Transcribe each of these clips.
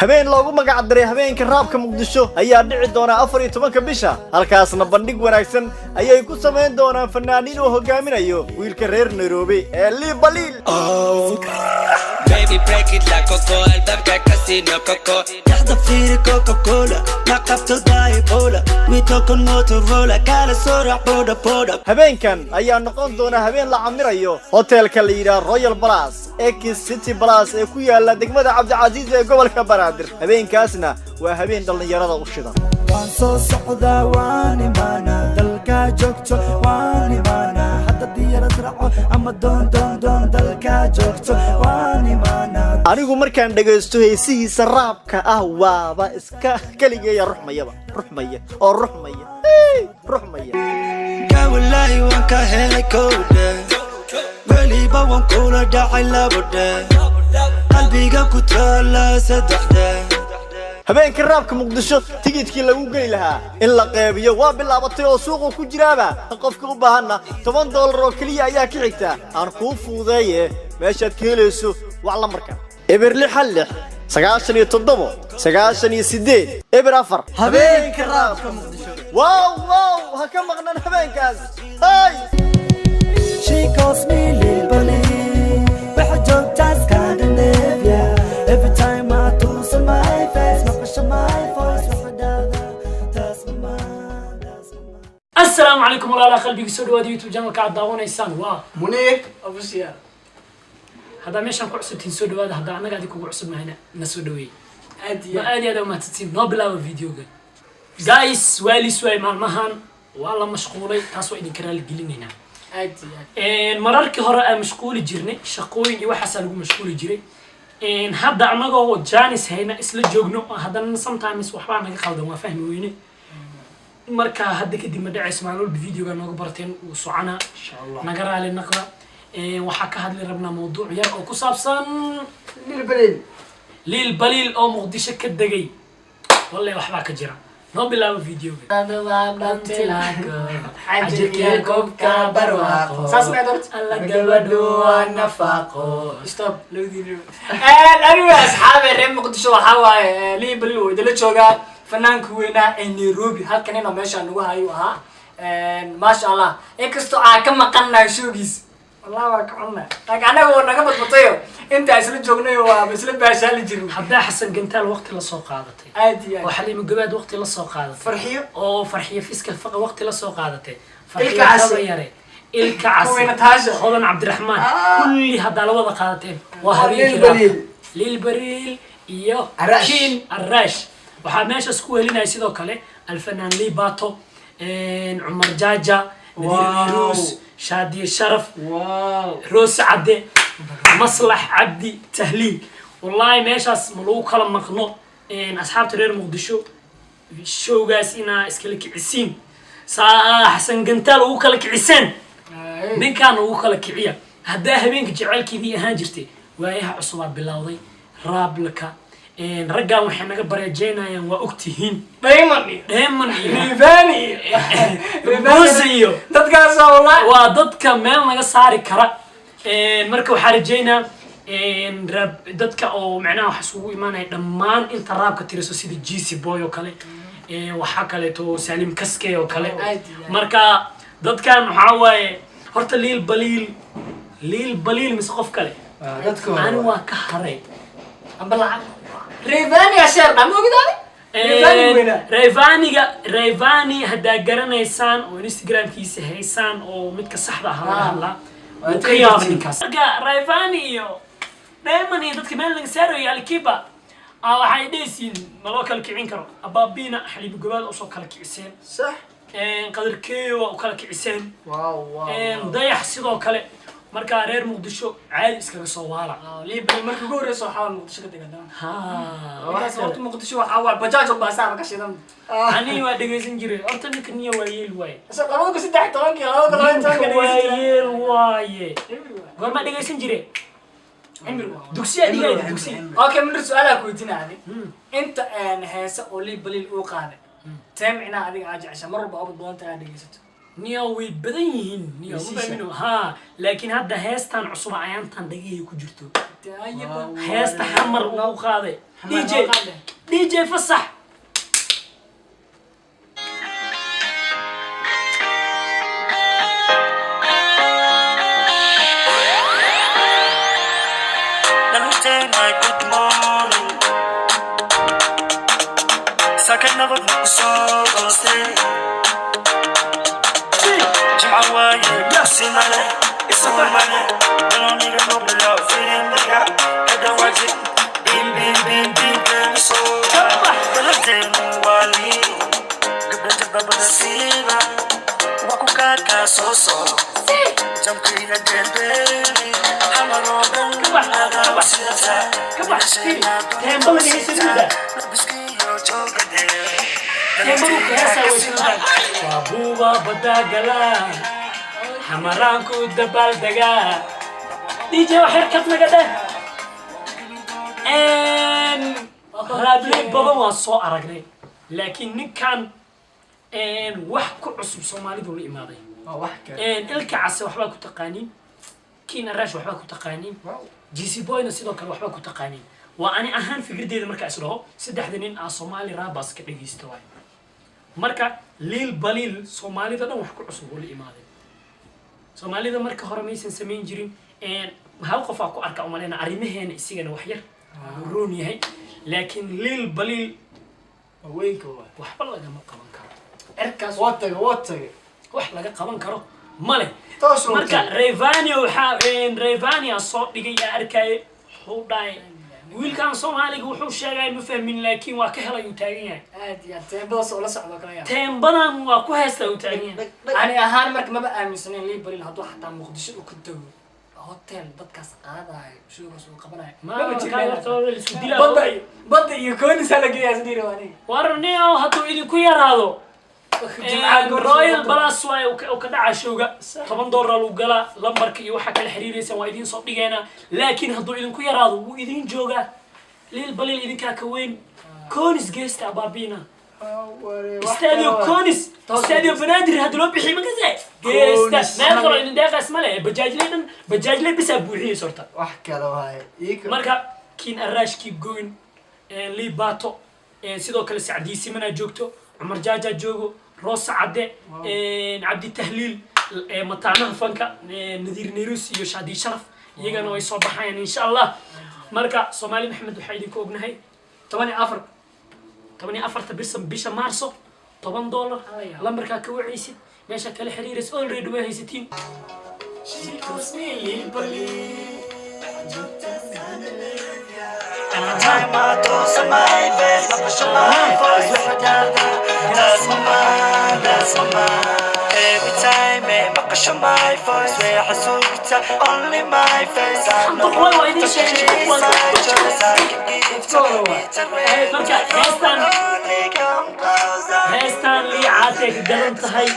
Habeen loogu magac daray habeenka raabka Muqdisho ayaa dhici doona 14-ka bisha. Halkaasna bandhig wanaagsan ayay ku samayn doonaan fanaaniin uu hogaaminayo wiilka reer Nairobi ee Liibaliil. Baby, break it like Coco, albaabka casino Coco. Dhexda fiiri Coca-Cola, ma qabto Ebola. We talking Motorola, kala soo raac boda boda. Habeenkan ayaa noqon doona habeen la camirayo hotelka la yidhaah Royal Palace Ex City Palace ee ku yaala degmada Cabdicasiis ee gobolka Banaadir. Habeenkaasna waa habeen dhallinyarada u shidan. Waan soo socdaa, waan imaanaa, dalkaa joogto waan imaanaa. Hadda diyaarad raaco ama doon doon doon, dalkaa joogto waan imaanaa. Anigu markaan dhagaysto heesihiisa raabka ah, waaba iska keligeeya ruxmayaba, ruxmaya oo ruxmaya, hey, ruxmaya. Ka walaahi waan ka helay kowdhe, weliba waan kula dhacay labadhe, qalbiga ku taala saddexde. Habeenka raabka Muqdisho tigidkii lagu geli lahaa in la qeybiyo waa bilaabatay oo suuqa ku jiraaba. Qofka u baahanna $10 oo keliya ayaa ka xigta. Aan kuu fuudeeye meeshaad ka helayso wax lambarka 066 97 98 04. Habeenka raabka Muqdisho. Wow wow, ha ka maqnan habeenkaas, hey. She calls me Lil Baliil. Waxay joogtaa Scandinavia. Every time I tuso my face, maqasho my voice, waxay dhahdaa, "That's my man, that's my man." Asalaamu calaykum walaalaha qalbiga, soo dhawaada YouTube channelka aad daawanaysaan waa Muniir. Official. Haddaa meeshaan ku cusubtihiin, soo dhawaada. Haddaa annaga adig kugu cusubnahayna, na soo dhaweeyey. Aad iyo ma aad iyo aad umahadsantiin. Noo bilaaba videoga, guys. Waalis waay, maalmahan waa la mashquulay, taas waa idinka raali gelinaynaa. Aad iyo aad. Mararkii hore aan mashquuli jirnay, shaqooyin iyo waxaasaa lagu mashquuli jiray. Hadda annagoo chance hayna, isla joogno, haddana sometimes waxbaa naga qaldan, waa fahmi weyne. Marka hadda kadib ma dhacayso, maalin walba videoga nooga barteen wuu soconaa. Insha Allah. Naga raali naqda. Waxaa ka hadli rabnaa mawduuc yar oo ku saabsan Lil Baliil. Liil Baliil oo Muqdisho ka degay. Wallahi waxbaa ka jira. Noo bilaabo videoga. Cajirkii gobka barwaaqo. Saas ma horta? Alla gabadhu waa nafaaqo. Stop labadiina. Anyway, asxaabe reer Muqdisho, waxaa waaye Lil Baliil wuu idila joogaa, fanaanka weynaa ee Nairobi. Halkan inoo meesha nagu hayo ahaa, maasha Allah. Inkastoo aan ka maqannahay showgiis, wallahi waa ka xunnahay, laakiin annaga waa naga badbatayo intaa isla joognayo, waaba isla baashaali jirno. Haddaa Xasan Gantaal waqti la soo qaadatay Aad iyo oo aad. Xaliimo Gabaad waqti la soo qaadatay, Farxiyo. oo Farxiyo Fiska Faqa waqti la soo qaadatay, Farxiyo Ilka Case. Kaba Yare, Ilka Case, Kuwiina Taasha. Hodan Cabdiraxmaan, kulli haddaa la wada qaadateen, waa Waa habeenkii Lil Baliil. raabka. Lil Baliil iyo Arash. Kiin Arash waxaa meeshaas ku helinaya. Sidoo kale alfanaan Libato, Cumar Jaaja, Nadiir, Nairuus, Shaadiye Sharaf, Wow. Roose Cadde, Maslax Cabdi Tahliil. Wallahi meeshaas ma lagu kala maqno. Asxaabta reer Muqdisho, showgaas inaa iskala kicisiin, saa Xasan Gantaal ugu kala kiciseen, ninkaan ugu kala kiciya. Haddaa habeenka jaceylkeedii ahaan jirtay, waayaha cusubaa bilowday raablaka. Raggan waxay naga bareejeynayaan, waa ogtihiin. Diamond iyo Dheeman iyo Rivani iyo Muuse iyo dadkaas wallahi waa dadka meel naga saari kara. Marka waxaa rajeynaa raab dadka oo macnaha waxa isugu imaanaya dhammaan inta raabka tiriso, sida GC Boy oo kale, waxaa kaleeto Salim Kaske oo kale. Aad iyo aad. Marka dadkan waxaa waaye horta Liil Baliil, Liil Baliil mise qof kale? Dadka ani hore. Waa ka haray. Amba lacag Rivani asheer dham ogdaadi, Rivani weynaa. Rayvaniga, Rayvani haddaa garanaysaan oo Instagramkiisa haysaan oo midka saxda ah laga hadlaa, wuu ka yaaba ninkaas. Marka Rayvani iyo Diamond iyo dadka meel laga saarayo, Alikiba waxay dhehaysiin ma loo kala kicin karo. Abaabina Xaliibi Gobaad usoo kala kiciseen. Sax. Qadarkeeyo waa u kala kiciseen. Wow wow. Dayax sidoo kale. Marka reer Muqdisho caadi iskaga soo waala. Liibali markii ugu horreysa waxaa Muqdisho ka degan. Ha. Ninkaas horta Muqdisho waxaa waa bajaaj oo baasaaba ka shidan. Ani waa dhegaysan jiray horta ninka, niya waa yeel waaye. 2013-kii, 2012-kii Ninka waa dhegeysan jiray. yeel waaye. Cimri waay. Goormaa dhegaysan jire? Cimri waay. Dugsiyaa dhigayda, dugsi. Okay, minir su-aalaa ku weydiina adi. Inta heese oo Lil Baliil uu qaaday, tee micnaha adiga aa jecesha, mar walba abad badanta aad dhegeysato? Niyo way badan yihiin, niyo ma fahmino ha, laakiin hadda heestan cusub ayaantan dhagihii ku jirto. Heesta Xamar uu qaaday DJ DJ fasax. Good morning. Second never so stay. Buuba badagala xamaraanku dabaaldegaa DJ wax yar naga dheh. Raabley badan waan soo aragnay, laakiin ninkan wax ku cusub Soomaalidu la imaaday. Ilka Case waxbaa ku taqaaniin, Kiin Arash waxbaa ku taqaaniin, GC Boyna sidoo kale waxbaa ku taqaaniin. Waa ani ahaan fikradeyda markaa is dhaho saddexda nin aa Soomaali raabas ka dhegeysta waay. Marka Liil Baliil Soomaalida dhan wax ku cusub uu la imaaday. Soomaalida marka hore maysan samayn jirin. Hal qof aa ku arka umaleyna arrimaheena isigana wax yar wuu roon yahay, laakiin Liil Baliil waxba lagama qaban karo. Cirkaas wataga wataga wax laga qaban karo male. Marka Rayvania waxaa Rayvania soo dhigay aa arkaaye, wuxuu dhahay wiilkan Soomaaliga wuxuu sheegay ma fahmin, laakiin waa ka helay uu taagan yahay. Aad iyo aad teembadaas oo la socdo kala yaa. Teembadan waa ku heystaa uu taagan yahay. Ani ahaan marka maba aaminsanayn Liil Baliil hadduu xataa Muqdisho uu ka tago hotel dadkaas qaadayo showgaas uu qabanayo. Ma isku dilaa badda iyo koonis la geeyaa sidii aniga. Warniyo hadduu idinku yaraado Royal Palace waay uu ka dhacaa showga $10 lagu galaa, lambarka iyo waxa kala xiriiraysan waa idiin soo dhigeynaa, laakiin hadduu idinku yaraado wuu idin joogaa. Liil Baliil idinkaa ka weyn koonis geesta abaabina Stadio Conis, Stadio Banaadir hadda loo bixiy makase geesta meel kaloo idin deeqays ma leh. Bajaajley dhan bajaajley bisaa buuxiyeysa horta wax kale waaye. Marka Kiin Arash keep going, Lii Baato sidoo kale Sacdii Simanaa joogto, Cumar Jaajaa joogo, Roos Cadde, Cabdi Tahliil, mataanaha fanka Nadiir Neyrus iyo Shaadi Sharaf iyagana way soo baxayaan insha Allah. Marka Soomaali Maxamed waxaa idinku ognahay 14 14 bisha Maarso $10 lambarkaa ka wacaysid meesha kala xiriiraysa already way haysatiin. Every time I my voice, where I only my face. I know heestan Lii Caatay ka gadan tahay.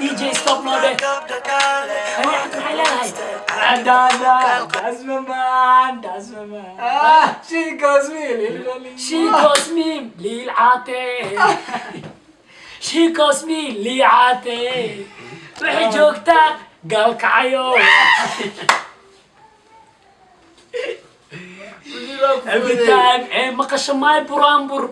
DJ stop noo dheh. Maxay leedahay? That's my man, that's my man. She calls me Lil Baliil. She calls me Lil Caatay. She calls me Lii Caatay. Waxay joogtaa Gaalkacyo. Every time maqasho maay buraanbur.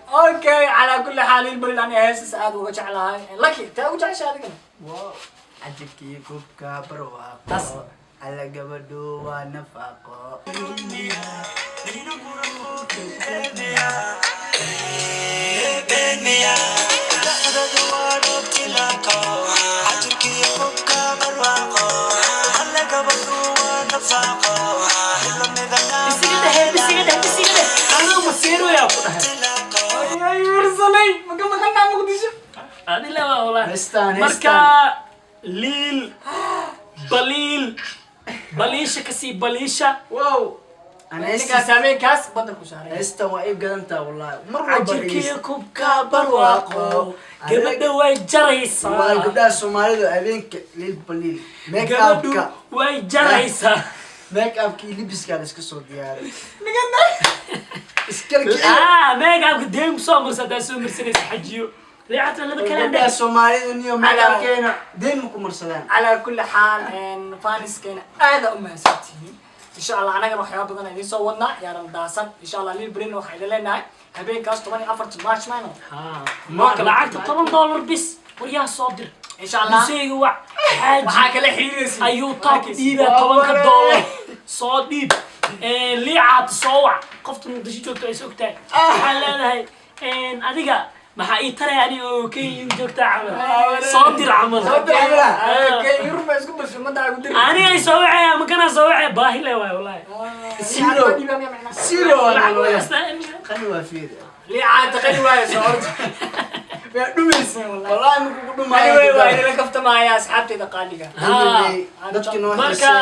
Okay, على كل حال Liil Baliil أنا heestas aad uga jeclahay. Lucky, taa ugu jeceshahay adigana? Wow. Cajabkii kubka barwaaqo alla gabadhu waa nafaqo. Bisiga dheh, bisiga dheh. Anuu masiiro yaa ku dhahay. Ay warsanay, ma ka maqanaa Muqdisho? Adila waa walaahi. Marka Liil Baliil baliisha kasii baliisha. Wow. Ninkaas habeenkaas badda ku saaray. Heestan waa iib gadantaa wallaahi. Mar walba Cajirkii kubka barwaaqo gabadha way jaraysaa. Waa gabdhaha Soomaalidu habeenka Liil Baliil Gabadhu make-upka way jaraysaa. make-upka iyo libiska la iska soo diyaaray. Make-upka deen ku soo marsa haddaa soo marsanaysa xajiyo. Lii Caatay laba kale Gabdhaha dheh. Soomaalidu niyo make-upkeena deen ma ku marsadaan. على كل حال فانسكينا aad u mahadsantihiin. Insha Allah anagana waxyaaba badan aan idiin soo wadnaa, yaanan daasan. Insha Allah Lil Baliil waxaan idin leenahay habeenkaas 14 March mayno. Marka lacagta $10 bis, waryaa soo dir. Insha Allah Museyga wac, xaaji. Waxaa kala xiriiraysa Ayuu taab dhiibaa, $10 soo dhiib. Liicaad soo wac, qofta Muqdisho joogto ay ogtahay. Waxaan leedahay, adiga maxaa ii taraya aniga oo Kenya joogtaa camal? Soo dir camal. Soo dir camal. Yurub baa isku basho madaxa ku dir. Aniga ay soo wacaya, makanaa soo wacaya, baahi le waay wallahi. Zero. Zero. Lacag waa haystaa. Qani waa fiiri. Liicaad qani waayo, soo horta. Waa dhumaysa wallahi, ma kugu dhumaayo. Anyway, waa idinla kaftamaya asxaabtayda qaaliga. Anyway, dadkii noo Marka xiisay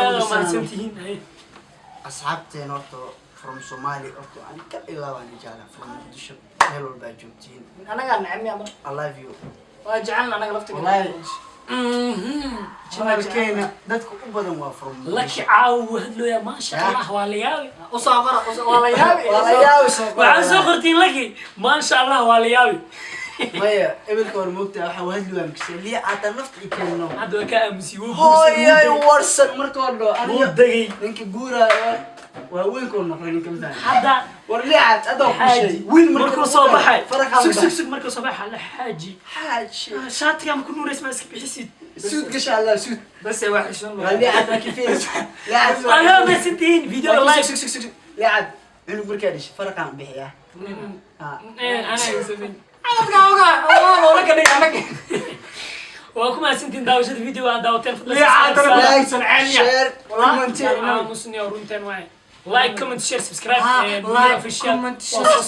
aad mahadsantihiin. Asxaabteen horta from Somali, horta aan ka ilaawaan jeclaa from Muqdisho, meel walbaa joogtiin. Anagaa neceb miya marka? I love you. Waa jecelna anaga laftiga. Wallahi channelkeena dadka u badan waa from Laki Muqdisho. Caawa hadlooya, maasha Allah, waa la yaabi. Usoo qora, waa la yaabi. Waa la yaabi, soo qora. Waxaa soo qortiin laki, maasha Allah, waa la yaabi. Maya, ebilka hore moogtaa waxaa hadli waa mikse liicaata nafta i keeno. Hadda waa ka aamusiyey, wuu Hooyay. guursaday. Warsan marka hore wuu aniga degay. Ninka guuraayo waa weynka noqday ninka matalan. Hadda War liicaat adaa ku xaaji sheegay wiil markuu soo baxay, faraqaa sug sug sug, markuu soo baxay alla xaaji. Xaaji. Shaatiga ma ku nuurays? Ma iska bixisid? Suud gasha Allah, suud. Bas waa xishoon. Waa liicaat laakiin fiir liicaat. Adaa mahadsantihiin, video like. Sug sug sug sug, liicaat cunug markaa dhashay faraqaan bixiyaa. Anaa sameyn. Dadka oga oo loola ka dhigay anaga. Waa ku mahadsantihiin daawashada video aad daawateen. Fadlan Liicaat subscribe saara. Like, share, comment. Aamusniyo, runteen waaye. Like, comment, share, subscribe. Like, Official comment, waa soo.